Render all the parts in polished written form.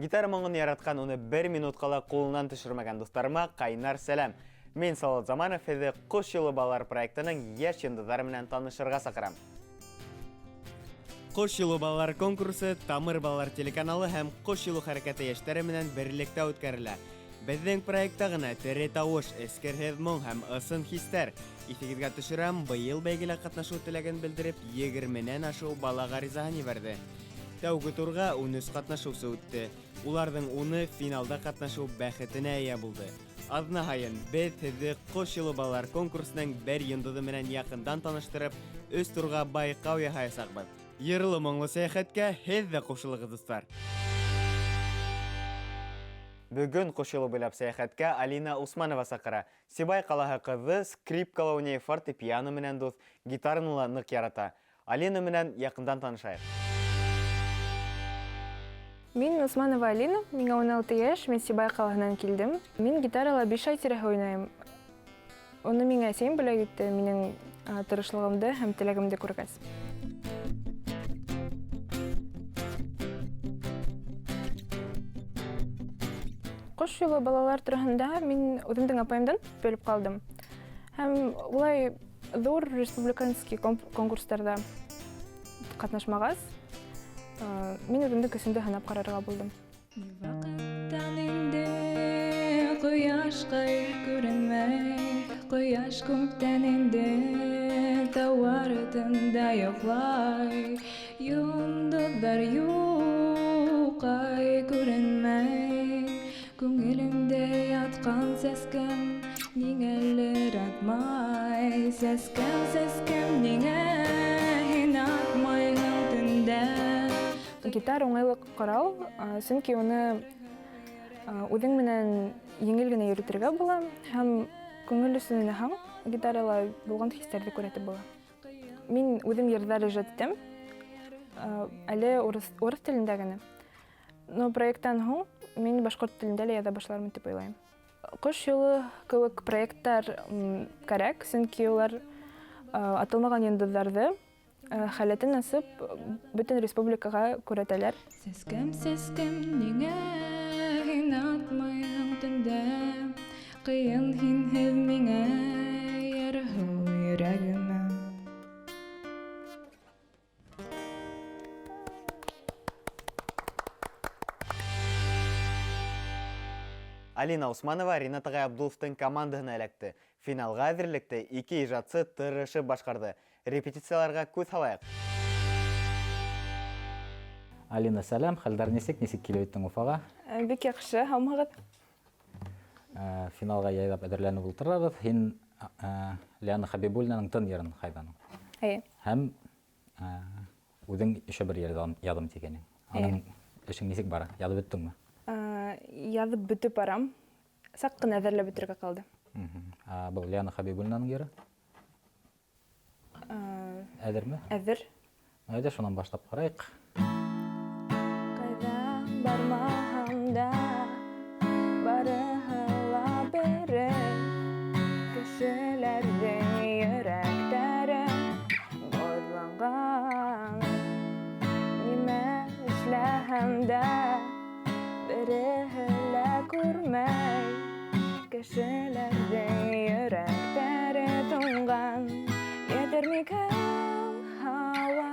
Гитара моңын яратҡан, уны бер минутҡа ла ҡулынан төшөрмәгән дуҫтарыма ҡайнар сәләм. Мин Салават Заманов һеҙҙе Ҡош юлы балалар проектының йәш йондоҙҙары менән танышырға саҡырам. Ҡош юлы балалар конкурсы Тамыр балалар телеканалы һәм Ҡош юлы хәрәкәте йәштәре менән берлектә үткәрелә. Беҙҙең проектта ғына тере тауыш, эскерһеҙ моң һәм ысын хистәр. Иҫегеҙгә төшөрәм, быйыл бәйгелә ҡатнашыу теләген белдереп, 20-нән ашыу бала ғаризаһын ебәрҙе. Тәүге турға 13 ҡатнашыусы үтте. Уларҙың 10-ы финалда ҡатнашыу бәхетенә эйә булды. Аҙна һайын беҙ һеҙҙе Ҡош юлы балалар конкурсының бер йондоҙо менән яҡындан таныштырып, 3 турға байҡау яһаясаҡбыҙ. Йырлы моңло сәйәхәткә һеҙ ҙә ҡушылығыҙ, дуҫтар. Бөгөн Ҡош юлы буйлап сәйәхәткә Алина Усманова саҡыра. Сибай ҡалаһы ҡыҙы скрипкала уйнай, фортепиано менән дуҫ, гитараны ла ныҡ ярата. Алина менән яҡындан танышайыҡ. Мин Усманова Алина, миңә 16 йәш, мин Сибай ҡалаһынан килдем. Мин гитарала 5 ай тирәһе уйнайым. Уны миңә әсәйем бүләк итте, минең тырышлығымды һәм теләгемде күргәс. Ҡош юлы балалар тураһында мин үҙемдең апайымдан белеп ҡалдым. Һәм улай ҙур республиканский конкурстарҙа ҡатнашмағас, мин үҙемдең көсөмдө һынап ҡарарға булдым. Ваҡыттан инде ҡояшҡай күренмәй, ҡояш күптән инде тау артында йоҡлай, йондоҙҙар юҡай күренмәй. Күңелемдә ятҡан сәскәм ниңәлер атмай, сәскәм, сәскәм, ниңә һин атмайһың төндә? Гитара уңайлы ҡорал, сөнки уны үҙең менән еңел генә йөрөтөргә була һәм күңел өсөн уйнаһаң, гитарала булған хистәрҙе күрһәтеп була. Мин үҙем йырҙар ижад итәм, әле урыҫ телендә генә. Но проекттан һуң мин башҡорт телендә лә яҙа башлармын тип уйлайым. Ҡош юлы кеүек проекттар кәрәк, сөнки улар атылмаған йондоҙҙарҙы халәтен асып бөтөн республикаға күрһәтәләр. Сәскәм, сәскәм, ниңә һин атмайһың төндә? Ҡыйын һинһеҙ миңә, ярһыу йөрәгемә. Алина Усманова Ринат ағай Абдуловтың командаһына эләкте. Финалға әҙерлекте ике ижадсы тырышып башҡарҙы. Репетицияларға күҙ һалайыҡ. Алина, сәләм. Хәлдәр нисек? Нисек килеп еттең Уфаға? Бик яҡшы, һаумыһығыҙ? Финалға яйлап әҙерләнеп ултырабыҙ. Һин Лиана Хабибуллинаның Тын йырын һайланың. Эйе. Һәм үҙең еще бер йыр яҙым тигәнең. Аның эшең нисек бара? Яҙып бөттөңмө? Яҙып бөтөп барам. Саҡ ҡына әҙерләп бөтөргә ҡалды. Был Лиана Хабибуллинаның йыры? Әҙерме? Әҙер. Әйҙә, шунан башлап ҡарайыҡ. Ҡайҙа бармаһам да, барыһы ла берәй. Кешеләрҙең йөрәктәре боҙланған. Нимә эшләһәм дә, береһе лә күрмәй. Кешеләрҙең йөрәктәре туңған. Етер микән һауа?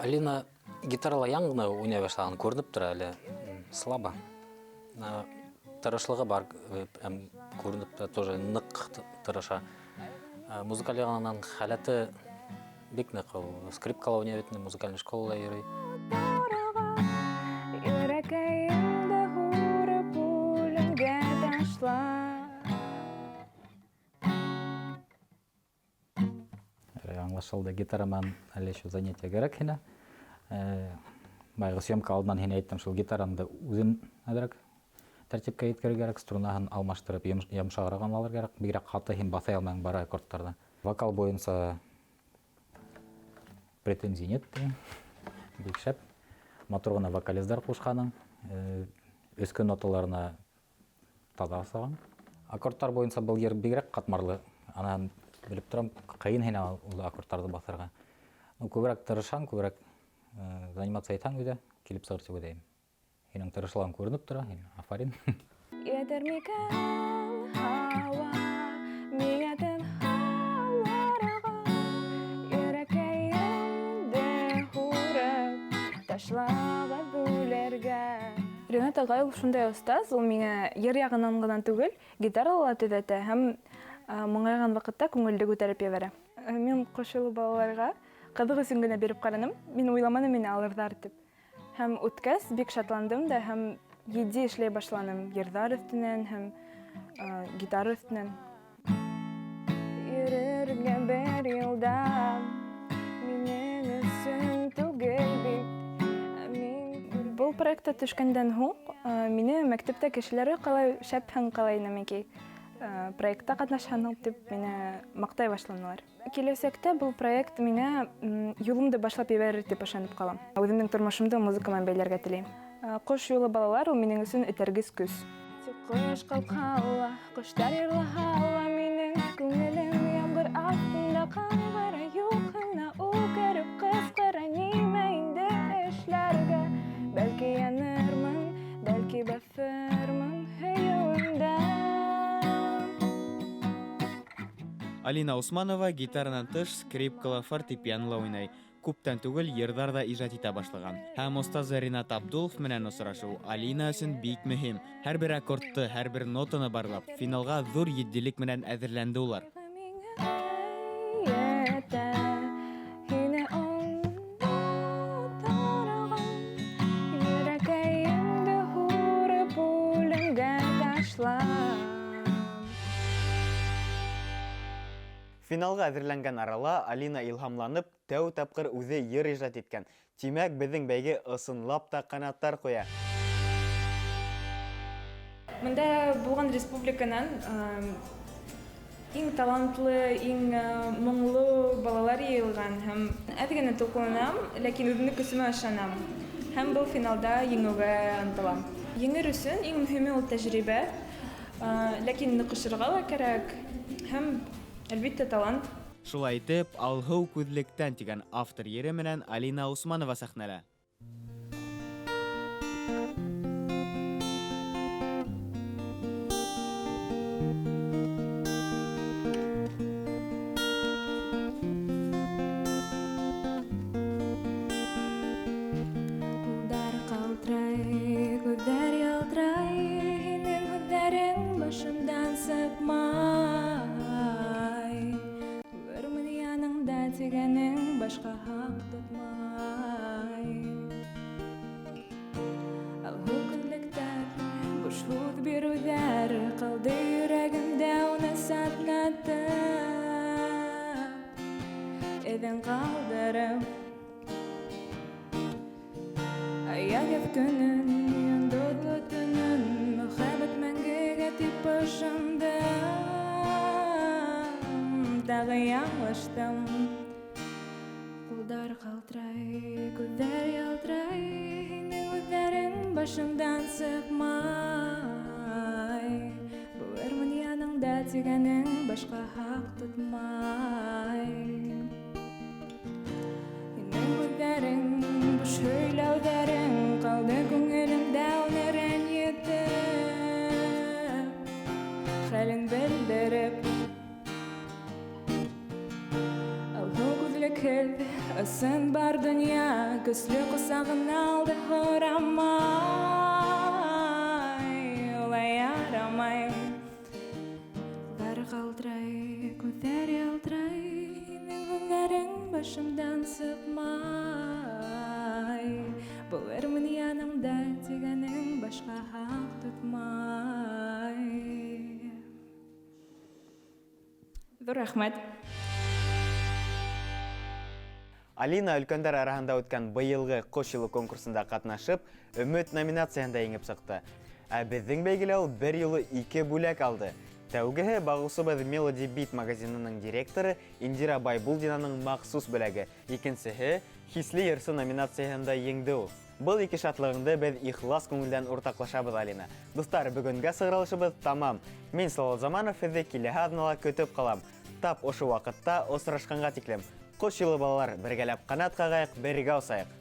Алина гитарала яңы ғына уйнай башлаған, күренеп тора әле, слабо. Тырышлығы бар, күренеп тора, тоже ныҡ тырыша. Музыкаль яғынан халәте бик ныҡ, ул скрипкала уйнай бит, музыкальный школала йөрөй. Йөрәкәйемде һурып үлемгә ташлап. Аңлашылды, гитара менән әле еще занятие кәрәк һиңә. Баяғы съемка алдынан һиңә әйттем, шул гитараңды үҙең әҙерәк тәртипкә еткерергә кәрәк, струнаһын алмаштырып, йомшағыраҡ алырға кәрәк. Бигерәк ҡаты һин баҫа алмайың бар аккордтарҙы. Вокал буйынса претензий нет, бик шәп. Матур ғына вокализдар ҡушҡаның, өҫкө ноталарына таҙа асаған. Аккордтар буйынса был йыр бигерәк ҡатмарлы. Анан белеп торам, ҡыйын һиңә ул аккордтарҙы баҫырға. Күберәк тырышһаң, күберәк заниматься итһәң өйҙә, килеп сығыр тип уйлайым. Һинең тырышлығың күренеп тора, һин афарин. Етер микән һауа миңә тынһаларға, Йөрәкәйемде һурып ташлағыҙ үлергә. Ринат ағай ул шундай остаз, ул миңә йыр яғынан ғына түгел, гитарала ла төҙәтә һәм моңайған ваҡытта күңелде күтәреп ебәрә. Мин Ҡош юлы балаларға ҡыҙыҡ өсөн генә биреп ҡараным. Мин уйламаным мине алырҙар тип. Һәм үткәс бик шатландым да һәм етди эшләй башланым йырҙар өҫтөнән һәм гитара өҫтөнән. Йөрөргә бер юлда минең өсөн түгел бит. Мин был проектта төшкәндән һуң мине мәктәптә кешеләр ҡалай шәпһең, ҡалай нәмәкәй проектта ҡатнашһаң тип мине маҡтай башланылар. Киләсәктә был проект миңә юлымды башлап ебәрер тип ышанып ҡалам. Үҙемдең тормошомдо музыка менән бәйләргә теләйем. Ҡош юлы балалар ул минең өсөн этәргес көс. Тик ҡояш ҡалҡһа ла, ҡоштар йырлаһа ла, минең күңелем ямғыр аҫтында ҡайғыра, юҡһына үкереп ҡысҡыра, нимә инде эшләргә? Бәлки янырмын, бәлки баҫырмын һөйөүемдән. Алина Усманова гитаранан тыш скрипкала, фортепианола уйнай. Күптән түгел йырҙар ҙа ижад итә башлаған. Һәм остазы Ринат Абдулов менән осрашыу Алина өсөн бик мөһим. Һәр бер аккордты, һәр бер нотаны барлап, финалға ҙур етдилек менән әҙерләнде улар. Финалға әҙерләнгән арала Алина илһамланып, тәү тапҡыр үҙе йыр ижад иткән. Тимәк, беҙҙең бәйге ысынлап та ҡанаттар ҡуя. Бында булған республиканан иң талантлы, иң моңло балалар йыйылған һәм әҙ генә тулҡынланам, ләкин үҙемдең көсөмә ышанам. Һәм был финалда еңеүгә ынтылам. Еңер өсөн иң мөһиме ул тәжрибә, ләкин ныҡышырға ла кәрәк һәм әлбиттә талант. Шулай итеп, Алһыу күҙлектән тигән автор йыры менән Алина Усманова сәхнәлә. Ҡулдар ҡалтырай, күҙҙәр ялтырай, һинең һүҙҙәрең башымдан сыҡмай. Булырмын яныңда тигәнең башҡа хаҡ тотмай. Алһыу күҙлектәр, буш һүҙ биреүҙәр ҡалды йөрәгемдә уны сатнатып, эҙен ҡалдырып. Аяҙ көнөн, йондоҙло төнөн, мөхәббәт мәңгегә тип ышандым. Тағы яңылыштым. Ҡулдар ҡалтырай, күҙҙәр ялтырай, һинең һүҙҙәрең башымдан сыҡмай. Булырмын яныңда тигәнең башҡа хаҡ тотмай. Һинең һүҙҙәрең, буш һөйләүҙәрең ҡалды күңелемдә уны рәнйетеп, хәлен белдереп. Алһыу күҙлекһеҙ ысын бар донъя, көслө ҡосағына алды һорамай, улай ярамай. Ҡулдар ҡалтырай, күҙҙәр ялтырай, һинең һүҙҙәрең башымдан сыҡмай. Булырмын яныңда тигәнең башҡа хаҡ тотмай. Ҙур рәхмәт. Алина өлкәндәр араһында үткән быйылғы Ҡош юлы конкурсында ҡатнашып, Өмөт номинацияһында еңеп сыҡты. Ә беҙҙең бәйгелә ул бер юлы 2 бүләк алды. Тәүгеһе бағыусыбыҙ Melody Beat магазинының директоры Индира Байбулдинаның махсус бүләге. Икенсеһе Хисле йырсы номинацияһында еңде ул. Был ике шатлығыңды беҙ ихлас күңелдән уртаҡлашабыҙ, Алина. Дуҫтар, бөгөнгә сығарылышыбыҙ тамам. Мин Салауат Заманов һеҙҙе киләһе аҙнала көтөп ҡалам. Тап ошо ваҡытта осрашҡанға тиклем. Ҡош юлы балалар, бергәләп ҡанат ҡағайыҡ, бергә осайыҡ.